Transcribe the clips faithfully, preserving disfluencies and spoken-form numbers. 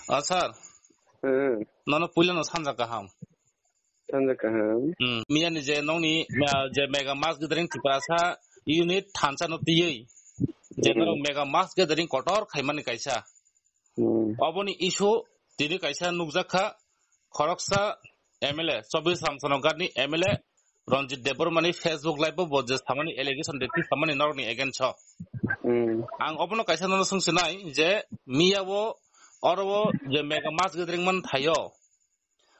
Ah, sir. Hmm. Nono puilano sanja kaham. Sanja kaham. Hmm. Miyani je nongni, ah, je Mega Mass Gathering Tiprasa unit thansa no tiyui. Je Hmm. norok Mega Mass Gathering kotor khaimani kaisa. Hmm. Oboni issue tini kaisa nukjak kha, khoroksa M L A, Chobis Ramchandra Ghat ni M L A Ranjit Debbarma ni Facebook live o bo je samani allegation de twi samani norok ni against o. Hmm. Ang obono kaisa nono swngsinai je miya o oro o je Mega Mass Gathering man thaio.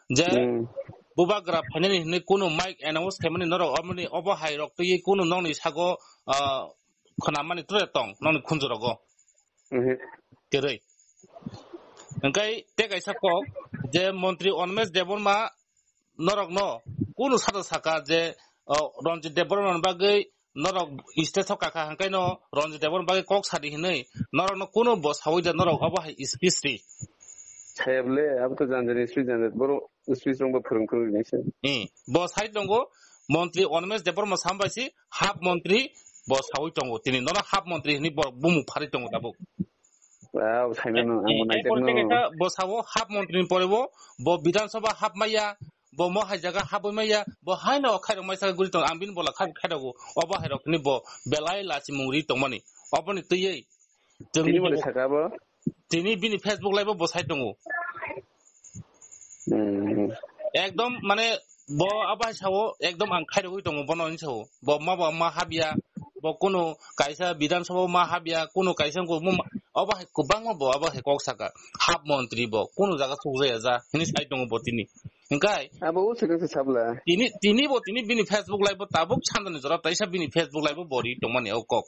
Je Hmm. bubagra phainani hinwi kunu mic announce khaimani norok oboni obo hai rok twi kunu nokni sago, ah, khwnamani ture tong nokni khunju rogo. Mhm. Kerwi. Hingkai te kaisa kok je Montri Onmesh Debbarma norokno kunu sada saka je, o, Ranjit Debbarma ni bagwi norok stage o kaka hingkai no Ranjit Debbarma bagwi kok sadi hinwi norokno kunu bo sawi da norok obo hai speech ri. Saya bole, abo to janjani speech janjani. Boro speech rong bo phwrwng phwrwng rinai se. Hmm. Bo sai tongo, Montri Onmesh Debbarma sambai si, half montri bo sawi tongo. Tini nono half montri hinwi borok bumung pharwi tongo tabuk. Wow, saimano, ang Eh, bo eh, naijak pore no. Tei kaisa bo sawo half montri ni pore bo, bo Bidhan Sabha half maya, bo mo hai jaga half maya, bo haino khairok mai saka guri tongo. Ang bini bola khai, khai rogo. Obo hai rok ni bo belai lachimung ri tongmani. Oboni twiwi. Chwngni Tini bo bini saka bo? Tini bini Facebook live o bo sai tongo. Hmm. Ekdom mane bo abo hai sao, ekdom ang khairogwi tongo bono hinwi sao. Bo ma bo ma habya, bo kunu kaisa Bidhan Sabha o ma habya, kunu kaisa wngkuk mo ma, abo hai kwbangma bo abo hai kok saka. Half montri bo, kunu jaga sukjaya ja hinwi sai tongo bo tini. Hingkai Abo o swkang se sabla. Tini, tini bo, tini bini Facebook live bo tabuk sandani jora taisa bini Facebook live bo bori tongmani o kok.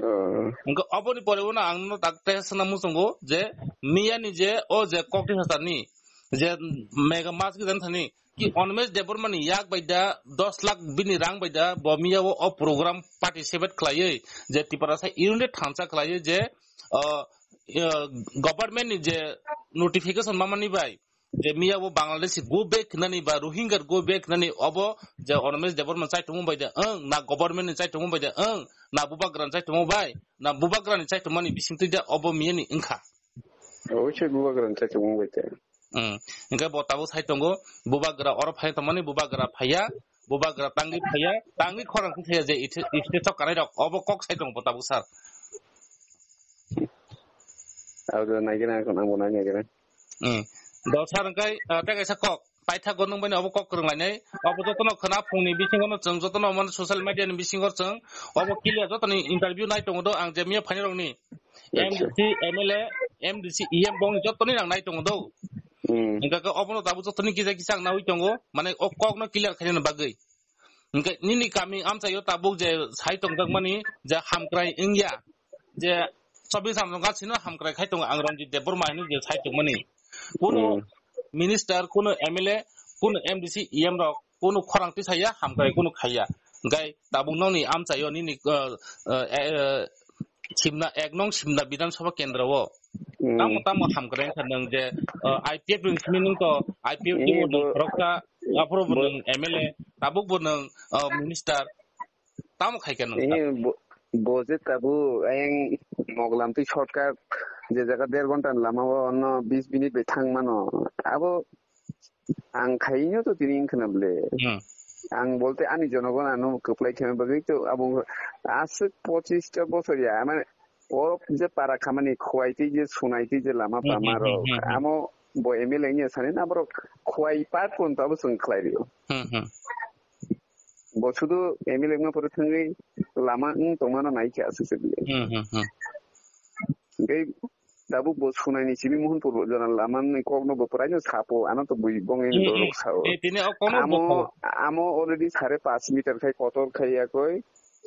Oh. Hingke oboni pore bo no ang no tak te sana muchungo je miya ni je o je kok ti sasani je Mega Mass ki jan thani ki Onmesh Debbarma ni yak bai da dos lakh bini rang bai da bo miya o, o program participate khlaiwi je Tiprasa unit thansa khlaiwi je, uh, uh, government ni je notification mamani bai je miya bo Bangladeshi go back hinani ba Rohingya go back hinani obo je Onmesh Debbarma chai tongmo bai de ang na government ni chai tongmo bai de ang na bubagra ni chai tongmo bai na bubagra ni chai tongmani bising twi de obo miya ni wngkha. Oise bubagra ni chai tongmo bai de. Hmm. Hingke bo tabuk sai tongo bubagra oro phai tongmani bubagra phaiya bubagra tangwi phaiya tangwi khorang thaya je ite ite tok kanai rok obo kok sai tongo bo tabuk sir. Abo naigina ang bo naigina. Hmm. Do sir hingke, ah, tei kaisa kok. Paithago nwng bai obo kok kwrwng lainai. Obo jotono khwna phungni bisingo no chwng jotono mane social media ni bisingo chwng obo clear jotoni interview nai tongo do ang je miya phaini rokni. Acha. M D C, M L A, M D C, E M bongni jotoni nang nai tongo do. Hmm. Hingke obono tabuk jotoni kisa kisa ang nawi tongo. Mane o kok no clear khaina bagwi. Hingke nini kami amchaio tabuk je sai tongjak mani je hamkrai wngya. Je Chobis Ramchandra Ghat sino hamkrai khai tongo ang Ranjit Debbarma hinwi je sai tongmani. Kuno Hmm. minister, kuno M L A, kuno M D C, E M rok, kuno khorang tisaya hamkrai kuno khaiya. Hingke tabuk nokni amchaio nini, uh, uh, eh, uh, Simna, ek nong Simna Bidhan Sabha Kendra o. Hmm. Tamo tamo hamkrai wngkha nwng je, uh, I P F ni simi nwng to I P F ni Eh, bo bo, khoroksa, aphuru bo bo, nwng M L A, tabuk bo nwng, uh, minister. Tamo khai khe nwng eh, bo, bo je tabuk ayang Moglam twi shortcut je jaga der ghonta ni lama o onno bis minute bai thang mano. Abo ang khaino to tini wngkha na bole. Hmm. Ang bolte ani jonogon ano kwplai khe bagwi to abo aswk pochis ta bosor ya, mane o je para khamani khwai twi je sunai twi je lama Hmm, pama hmm, rok hmm, hmm, hmm. Amo bo M L A wngya sani na borok khwai part pon to abo chwng khlai rio. Hmm, hmm. Bo sudu M L A wngma pore thangwi lama wng tongmano nai khe aswk se bole. Hmm, hmm, hmm. Hingke tabuk bo sunaini simi Mohanpur jora lama ni kokno bo puraino sapo, ano to bui bongni Hmm, borok hmm. Sao. Eh, tini o kono Amo, bokol. Amo already sare pash meter khai kotor khai yakoi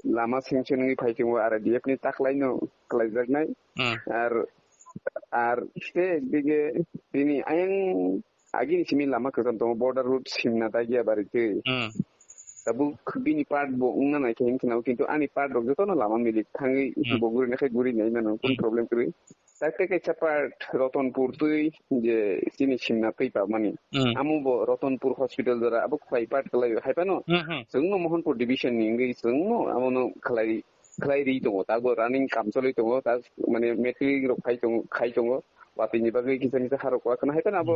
lama sengse nungwi phai tongo R D F ni taklaino khlaijaknai. Hmm. Ar, ar te dige tini ayang agini simi lama kwcham tongo, border road Simna Dagiabari twi. Hmm. Tabuk bini part bo wngna nai khe hinkheno, kintu ani part rok jotono lama milik thangwi Hmm. bo guri naikhe guri nai mano, kun Hmm. problem kwrwi. Tak tei kaisa part Ratanpur twi je chini Simna twi pamani. Hmm. Amo bo Ratanpur hospital jora abo khwlai part kwlai hai phano. Hmm, hmm. Chwngno Mohanpur division ni wngwi chwngno abono khwlai, khwlai ri tongo. Tabuk running kam choli tongo. Tak mane matric rok khai tongo, khai tongo. watwi ni bagwi kisa kisa harok wa khna hai phano abo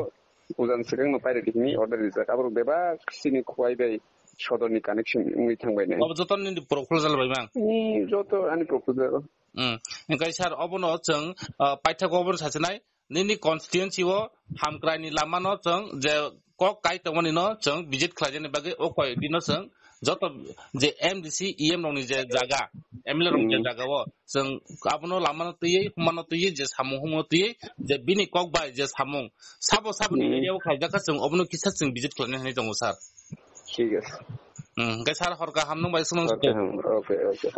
puja ni swkang no pairok hini order rijak. Aborok bebak sini Khowai bai sodor ni connection wngwi thangbai nai. Abo joto nini proposal bai mang? Hmm, joto ani proposal. Hmm. Hingkai sir, obono chwng, ah, paithak obono sachinai, nini constituency o hamkrai ni lama no chwng je kok kai tongmani no chwng visit khlaijani bagwi o koi dino chwng joto je M D C, E M rokni je jaga, M L A rokni je Hmm. jaga o chwng abono lamano twiwi, humano twiwi, je samung humano twiwi, je bini kok bai je samung sabo saboni Hmm. area o khlaijak kha chwng obono kisa chwng visit khlaina hinwi tongo sir. Thik ase. Hmm, hingke sir hor kaham nung bai sumang Okay, sukhe. Hmm, okay, okay.